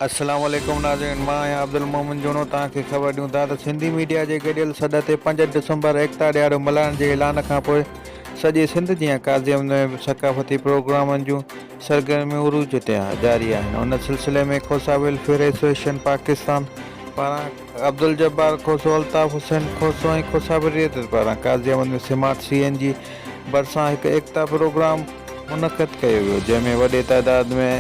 السلام عليڪم ناظرين مان آهيان عبدالمومن جوڻو توهان کي خبر ڏيون ٿا ته سنڌي ميڊيا جي گڏيل سڏ تي 5 ڊسمبر ايڪتا ڏهاڙو ملهائڻ جي اعلان کان پوء سڄي سنڌ جيان قاضي احمد ۾ به ثقافتي پروگرامن جون سرگرميون عروج تي جاري آهن ان سلسلي ۾ کوسا ويلفيئر ايسوسيئيشن پاڪستان پاران عبدالجبار کوسو، الطاف حسين کوسو ۽ کوسا بريدر پاران Qazi Ahmed ۾ smart C N G ڀرسان هڪ ايڪتا پروگرام منعقد ڪيو ويو، جنهن ۾ وڏي تعداد ۾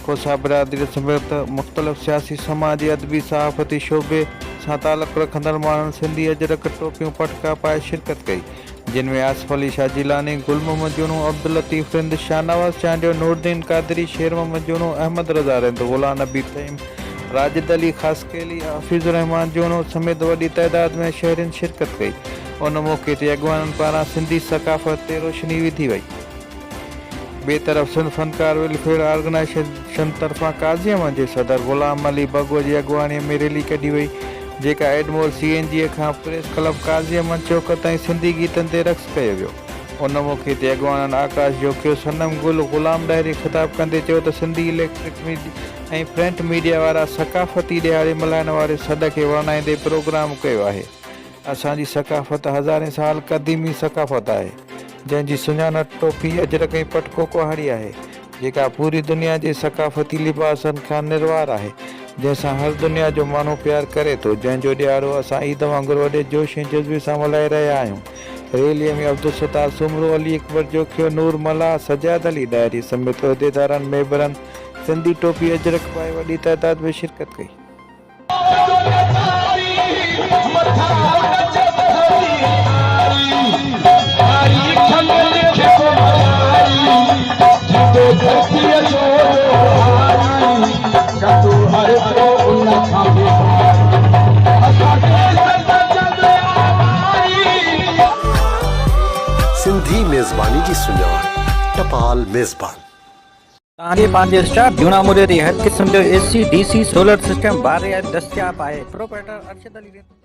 کوسا برادري سميت مختلف سياسي، سماجي، ادبي، صحافتي شعبي سان تعلق رکندڙ ماڻهن سنڌي اجرڪ، ٽوپيون، پٽڪا پائي شرڪت ڪئي. جن ۾ آصف علي شاهه جيلاني، گل محمد جوڻو، عبداللطيف رند، شاهنواز چانڊيو، نورالدين قادري، شير محمد جوڻو، احمد رضا رند، غلام نبي ٿهيم، راجد علي خاصخيلي، حفيظ الرحمان جوڻو سميت وڏي تعداد ۾ شهرين شرڪت ڪئي. ان موقعي تي اڳواڻن پاران سنڌي ثقافت تي روشني وڌي وئي. ٻئي طرف سنڌ فنڪار ويلفيئر آرگنائيزيشن طرفان قاضي احمد جي صدر غلام علي بگو جي اڳواڻي ۾ ريلي ڪڍي وئي جيڪا ايڊمور سي اين جي کان پريس ڪلب قاضي احمد چوڪ تائين سنڌي گيتن تي رقص ڪيو ويو. ان موقعي تي اڳواڻن آڪاش جوکيو، صنم گل، غلام ڏاهري خطاب ڪندي چيو ته سنڌي اليڪٽرڪ ۽ پرنٽ ميڊيا وارا ثقافتي ڏهاڙي ملهائڻ واري سڏ کي ورنائيندي پروگرام ڪيو آهي. اسان جي ثقافت هزارين سال قديمي ثقافت آهي، جنهن جي سڃاڻپ ٽوپي، اجرڪ ۽ پٽڪو ڪهاڙي آهي، جيڪا پوري دنيا جي ثقافتي لباسن کان نروار آهي، جنهن سان هر دنيا جو ماڻهو پيار ڪري ٿو، جنهن جو ڏهاڙو اسان عيد وانگر وڏي جوش ۽ جذبي سان ملهائي رهيا آهيون. ريلي ۾ عبدالستار سومرو، علي اڪبر جوکيو، نور ملاح، سجاد علي ڏاهري سميت عهديدارن، ميمبرن سنڌي ٽوپي اجرڪ پائي وڏي تعداد ۾ شرڪت ڪئي. سنڌي ميزباني جي سڃاڻ ٽپال ميزبان. توهان جي پنهنجي اسٽاف جهونا موري تي هر قسم جو A C, D C, solar system باري دستياب آهي. پروپرائيٽر ارشد علي رند.